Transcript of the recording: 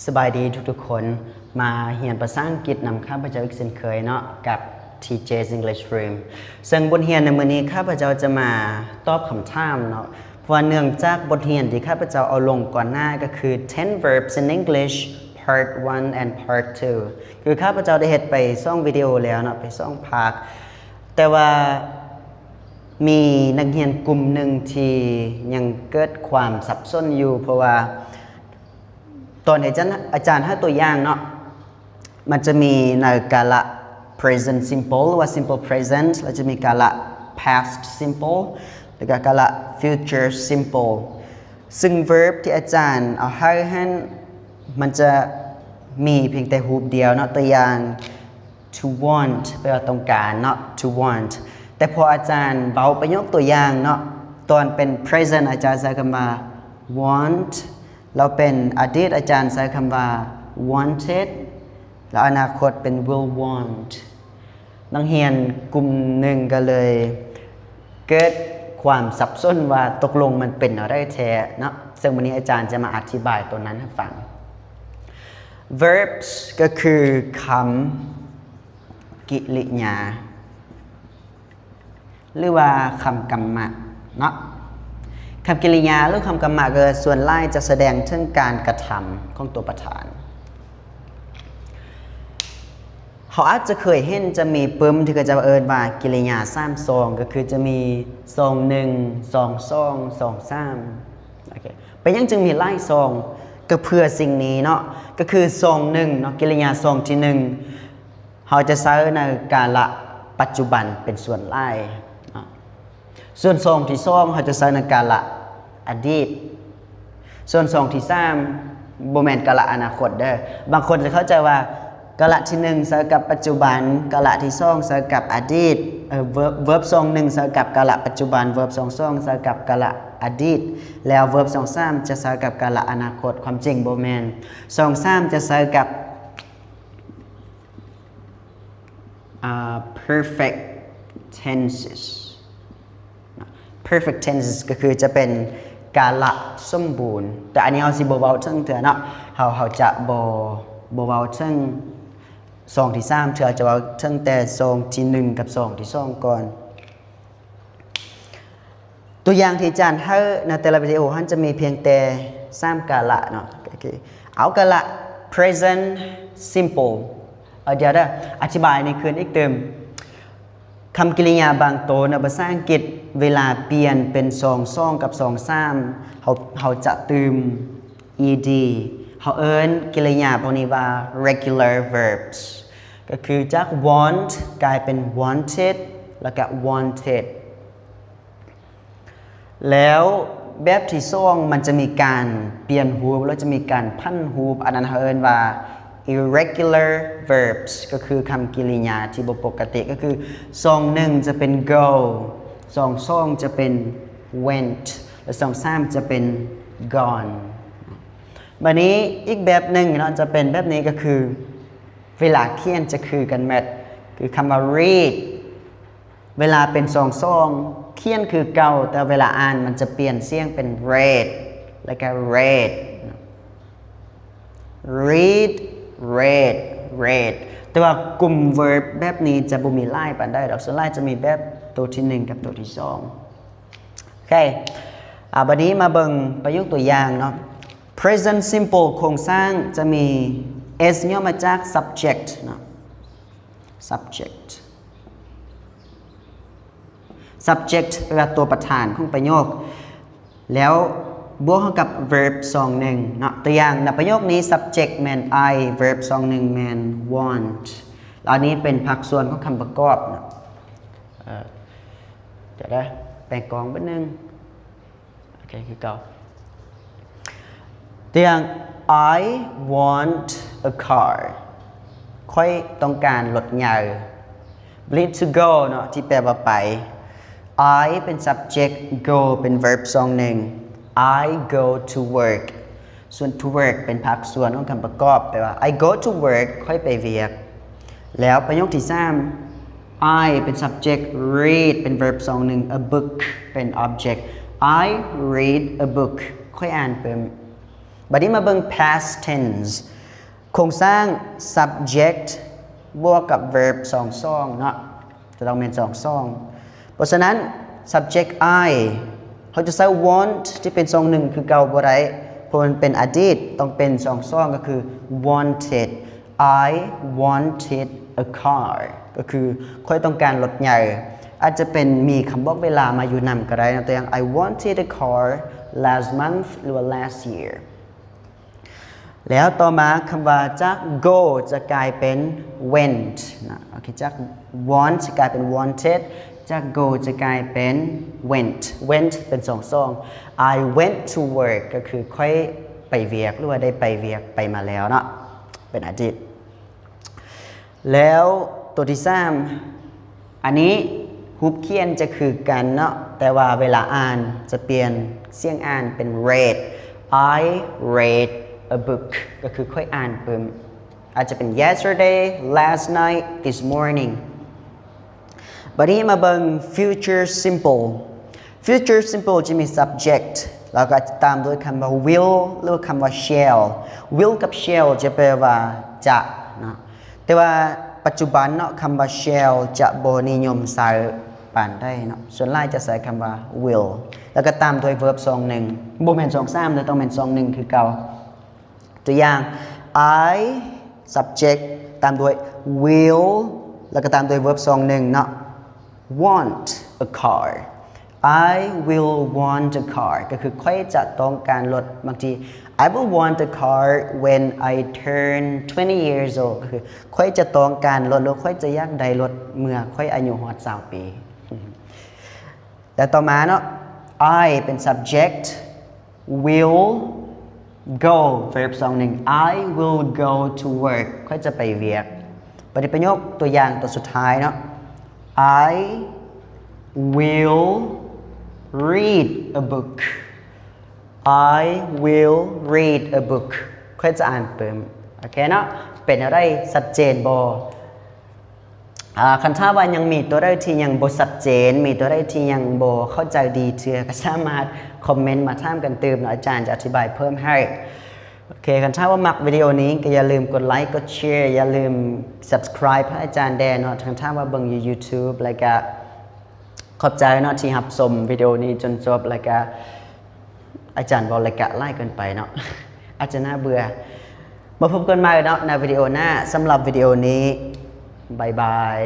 ສະບາຍດີທຸກໆຄົນ, ມາຮຽນພາສາອັງກິດນຳຂ້າພະເຈົ້າອີກເຊັ່ນເຄີຍເນາະ ກັບ ທີເຈ English Room. ເຊິ່ງບົດຮຽນໃນມື້ນີ້ ຂ້າພະເຈົ້າຈະມາຕອບຄຳຖາມເນາະ, ເພາະວ່າເນື່ອງຈາກບົດຮຽນທີ່ຂ້າພະເຈົ້າເອົາລົງກ່ອນໜ້າ ກໍຄື ten verbs in English part one and part two ຄືຂ້າພະເຈົ້າໄດ້ເຮັດໄປສອງວິດີໂອແລ້ວເນາະ, ໄປສອງພາກ, ແຕ່ວ່າມີນັກຮຽນກຸ່ມໜຶ່ງທີ່ຍັງເກີດຄວາມສັບສົນຢູ່ ເພາະວ່າ ຕອນທີ່ອາຈານ ອາຈານໃຫ້ຕົວຢ່າງເນາະ, ມັນຈະມີໃນກາລະ present simple ຫຼືວ່າ simple present ແລ້ວຈະມີກາລະ past simple ແລ້ວກໍກາລະ future simple. ຊຶ່ງ verb ທີ່ອາຈານເອົາໃຫ້ຫັ້ນ ມັນຈະມີພຽງແຕ່ຮູບດຽວເນາະ, ຕົວຢ່າງ to want ແປວ່າຕ້ອງການເນາະ, to want. ແຕ່ພໍອາຈານເວົ້າປະໂຫຍກຕົວຢ່າງເນາະ, ຕອນເປັນ present ອາຈານໃຊ້ຄຳວ່າ want, ແລ້ວເປັນອະດີດ ອາຈານໃຊ້ຄຳວ່າ wanted ແລ້ວອະນາຄົດເປັນ will want. ນັກຮຽນກຸ່ມໜຶ່ງກໍເລີຍເກີດຄວາມສັບສົນວ່າຕົກລົງມັນເປັນແນວໃດແທ້ເນາະ, ເຊິ່ງມື້ນີ້ອາຈານຈະມາອະທິບາຍຕົວນັ້ນໃຫ້ຟັງ. Verbs ກໍຄືຄຳກິລິຍາ ຫຼືວ່າຄຳກຳມະເນາະ. ຄຳກິລິຍາ ຫຼື ຄຳກຳມະ ກໍສ່ວນຫຼາຍຈະສະແດງເຖິງການກະທຳຂອງຕົວປະທານ. ເຮົາອາດຈະເຄີຍເຫັນຈະມີປຶ້ມທີ່ເຂົາເຈົ້າເອີ້ນວ່າກິລິຍາສາມຊ່ອງ, ກໍຄືຈະມີຊ່ອງໜຶ່ງ, ຊ່ອງສອງ, ຊ່ອງສາມ. ໂອເຄ. ເປັນຫຍັງຈຶ່ງມີຫຼາຍຊ່ອງ? ກໍເພື່ອສິ່ງນີ້ເນາະ, ກໍຄືຊ່ອງໜຶ່ງເນາະ, ກິລິຍາຊ່ອງທີໜຶ່ງ ເຮົາຈະໃຊ້ໃນກາລະປັດຈຸບັນເປັນສ່ວນຫຼາຍເນາະ. ສ່ວນຊ່ອງທີສອງ ເຮົາຈະໃຊ້ໃນກາລະອະດີດ. ສ່ວນຊ່ອງທີສາມ ບໍ່ແມ່ນກາລະອະນາຄົດເດີ້. ບາງຄົນຈະເຂົ້າໃຈວ່າກາລະທີໜຶ່ງໃຊ້ກັບປັດຈຸບັນ, ກາລະທີສອງໃຊ້ກັບອະດີດ, ເອີ verb verb ຊ່ອງໜຶ່ງໃຊ້ກັບກາລະປັດຈຸບັນ, verb ຊ່ອງສອງໃຊ້ກັບກາລະອະດີດ, ແລ້ວ verb ຊ່ອງສາມຈະໃຊ້ກັບກາລະອະນາຄົດ. ຄວາມຈິງບໍ່ແມ່ນ. ຊ່ອງສາມຈະໃຊ້ກັບ ອ່າ perfect tenses ເນາະ. Perfect tenses ກໍຄືຈະເປັນກາລະສົມບູນ, ແຕ່ອັນນີ້ເຮົາຊິບໍ່ເວົ້າເຖິງເທື່ອເນາະ, ເຮົາ ເຮົາຈະບໍ່ ບໍ່ເວົ້າເຖິງຊ່ອງທີສາມເທື່ອ, ຈະເວົ້າເຖິງແຕ່ຊ່ອງທີໜຶ່ງກັບຊ່ອງທີສອງກ່ອນ. ຕົວຢ່າງທີ່ອາຈານໃຫ້ໃນແຕ່ລະວິດີໂອຫັ້ນຈະມີພຽງແຕ່ສາມກາລະເນາະ, ກໍຄືເອົາກາລະ present simple. ເອົາ ດຽວເດີ້ ອະທິບາຍນີ້ຄືນອີກຕື່ມ. ຄຳກິລິຍາບາງໂຕໃນພາສາອັງກິດ ເວລາປ່ຽນເປັນຊ່ອງສອງກັບຊ່ອງສາມ ເຮົາ ເຮົາຈະຕື່ມ ed. ເຮົາເອີ້ນກິລິຍາພວກນີ້ວ່າ regular verbs ກໍຄືຈາກ want ກາຍເປັນ wanted ແລ້ວກະ wanted. ແລ້ວແບບທີສອງ ມັນຈະມີການປ່ຽນຮູບ ແລ້ວຈະມີການຜັນຮູບ, ອັນນັ້ນເຮົາເອີ້ນວ່າ irregular verbs ກໍຄືຄຳກິລິຍາທີ່ບໍ່ປົກກະຕິ, ກໍຄືຊ່ອງໜຶ່ງຈະເປັນ go, ຊ່ອງສອງຈະເປັນ went ແລະ ຊ່ອງສາມຈະເປັນ gone. ບາດນີ້ອີກແບບໜຶ່ງເນາະ ຈະເປັນແບບນີ້ ກໍຄືເວລາຂຽນຈະຄືກັນໝົດ, ຄືຄຳວ່າ read ເວລາເປັນຊ່ອງສອງ ຂຽນຄືເກົ່າ, ແຕ່ເວລາອ່ານມັນຈະປ່ຽນສຽງເປັນ read ແລ້ວກໍ read. Read, read, read. ແຕ່ວ່າກຸ່ມ verb ແບບນີ້ຈະບໍ່ມີຫຼາຍປານໃດດອກ, ສ່ວນຫຼາຍຈະມີແບບໂຕທີໜຶ່ງກັບໂຕທີສອງ. ໂອເຄ. ອາ ບາດນີ້ມາເບິ່ງປະໂຫຍກຕົວຢ່າງເນາະ. Present simple ໂຄງສ້າງຈະມີ S ຫຍໍ້ມາຈາກ subject ເນາະ. Subject. Subject ແປວ່າຕົວປະທານຂອງປະໂຫຍກ, ແລ້ວບວກເຂົ້າກັບ verb ຊ່ອງໜຶ່ງເນາະ. ຕົວຢ່າງໃນປະໂຫຍກນີ້ subject ແມ່ນ I, verb ຊ່ອງໜຶ່ງແມ່ນ want. ແລ້ວອັນນີ້ເປັນພາກສ່ວນຂອງຄຳປະກອບເນາະ. ເອີ ດຽວເດີ້ ແປງກ້ອງບາດໜຶ່ງ. ໂອເຄ ຄືເກົ່າ. ຕົວຢ່າງ I want a car. ຂ້ອຍຕ້ອງການລົດໃຫຍ່. ບາດນີ້ to go ເນາະ ທີ່ແປວ່າໄປ. I ເປັນ subject, go ເປັນ verb ຊ່ອງໜຶ່ງ. I go to work. ສ່ວນ to work ເປັນພາກສ່ວນຂອງຄຳປະກອບ, ແປວ່າ I go to work, ຂ້ອຍໄປວຽກ. ແລ້ວປະໂຫຍກທີສາມ I ເປັນ subject, read ເປັນ verb ຊ່ອງໜຶ່ງ, a book ເປັນ object. I read a book, ຂ້ອຍອ່ານປຶ້ມ. ບັດນີ້ມາເບິ່ງ past tense ໂຄງສ້າງ subject ບວກກັບ verb ສອງຊ່ອງເນາະ ຈະຕ້ອງແມ່ນສອງຊ່ອງ. ເພາະສະນັ້ນ subject I ເຮົາຈະໃຊ້ want ທີ່ເປັນຊ່ອງໜຶ່ງຄືເກົ່າບໍ່ໄດ້ ເພາະມັນເປັນອະດີດ ຕ້ອງເປັນສອງຊ່ອງ ກໍຄື wanted. I wanted a car ກໍຄືຂ້ອຍຕ້ອງການລົດໃຫຍ່. ອາດຈະເປັນມີຄຳບອກເວລາມາຢູ່ນຳກໍໄດ້ເນາະ ຕົວຢ່າງ I wanted a car last month ຫຼືວ່າ last year. ແລ້ວຕໍ່ມາຄຳວ່າຈາກ go ຈະກາຍເປັນ went ນະ. ໂອເຄ ຈາກ want ຈະກາຍເປັນ wanted ຈາກ go ຈະກາຍເປັນ went. went ເປັນສອງຊ່ອງ. I went to work ກໍຄືຂ້ອຍໄປວຽກ ຫຼືວ່າໄດ້ໄປວຽກ ໄປມາແລ້ວເນາະ ເປັນອະດີດ. ແລ້ວຕົວທີສາມ ອັນນີ້ຮູບຂຽນຈະຄືກັນເນາະ ແຕ່ວ່າເວລາອ່ານຈະປ່ຽນສຽງອ່ານເປັນ read. I read a book ກໍຄືຂ້ອຍອ່ານປຶ້ມ ອາດຈະເປັນ yesterday, last night, this morning. ບັດນີ້ມາເບິ່ງ future simple. future simple ຈະມີ subject ແລ້ວກໍຕາມດ້ວຍຄຳວ່າ will ຫຼືວ່າຄຳວ່າ shall. will ກັບ shall ຈະແປວ່າຈະເນາະ ແຕ່ວ່າປັດຈຸບັນເນາະ ຄຳວ່າ shall ຈະບໍ່ນິຍົມໃຊ້ປານໃດເນາະ ສ່ວນຫຼາຍຈະໃຊ້ຄຳວ່າ will ແລ້ວກໍຕາມດ້ວຍ verb ຊ່ອງໜຶ່ງ ບໍ່ແມ່ນຊ່ອງສາມເດີ ຕ້ອງແມ່ນຊ່ອງໜຶ່ງຄືເກົ່າ. ຕົວຢ່າງ I subject ຕາມດ້ວຍ will ແລ້ວກໍຕາມດ້ວຍ verb ຊ່ອງໜຶ່ງເນາະ want a car. I will want a car ກໍຄືຂ້ອຍຈະຕ້ອງການລົດ. ບາງທີ I will want a car when I turn twenty years old ກໍຄືຂ້ອຍຈະຕ້ອງການລົດ ຫຼືຂ້ອຍຈະຢາກໄດ້ລົດເມື່ອຂ້ອຍອາຍຸຮອດຊາວປີ. ແລ້ວຕໍ່ມາເນາະ I ເປັນ subject, will go verb ຊ່ອງໜຶ່ງ I will go to work ຂ້ອຍຈະໄປວຽກ. ບັດນີ້ປະໂຫຍກຕົວຢ່າງຕົວສຸດທ້າຍເນາະ I will read a book. I will read a book. ຂ້ອຍຈະອ່ານປຶ້ມ. ໂອເຄເນາະ ເປັນແນວໃດ ຊັດເຈນບໍ່? ອ່າ ຄັນຖ້າວ່າຍັງມີຕົວໃດທີ່ຍັງບໍ່ຊັດເຈນ ມີຕົວໃດທີ່ຍັງບໍ່ເຂົ້າໃຈດີເທື່ອ ກໍສາມາດຄອມເມັນມາຖາມກັນຕື່ມເນາະ ອາຈານຈະອະທິບາຍເພີ່ມໃຫ້. ໂອເຄ ຄັນຖ້າວ່າມັກວິດີໂອນີ້ ກໍຢ່າລືມກົດໄລ ກົດແຊ ຢ່າລືມ subscribe ໃຫ້ອາຈານແດ່ເນາະ ຄັນຖ້າວ່າເບິ່ງຢູ່ YouTube ແລ້ວກໍຂອບໃຈເນາະທີ່ຮັບຊົມວິດີໂອນີ້ຈົນຈົບ ແລ້ວກໍ ອາຈານເວົ້າໄລຍະຫຼາຍເກີນໄປເນາະ ອາດຈະໜ້າເບື່ອ. ມາພົບກັນໃໝ່ເນາະໃນວິດີໂອໜ້າ. ສຳລັບວິດີໂອນີ້ ບາຍບາຍ.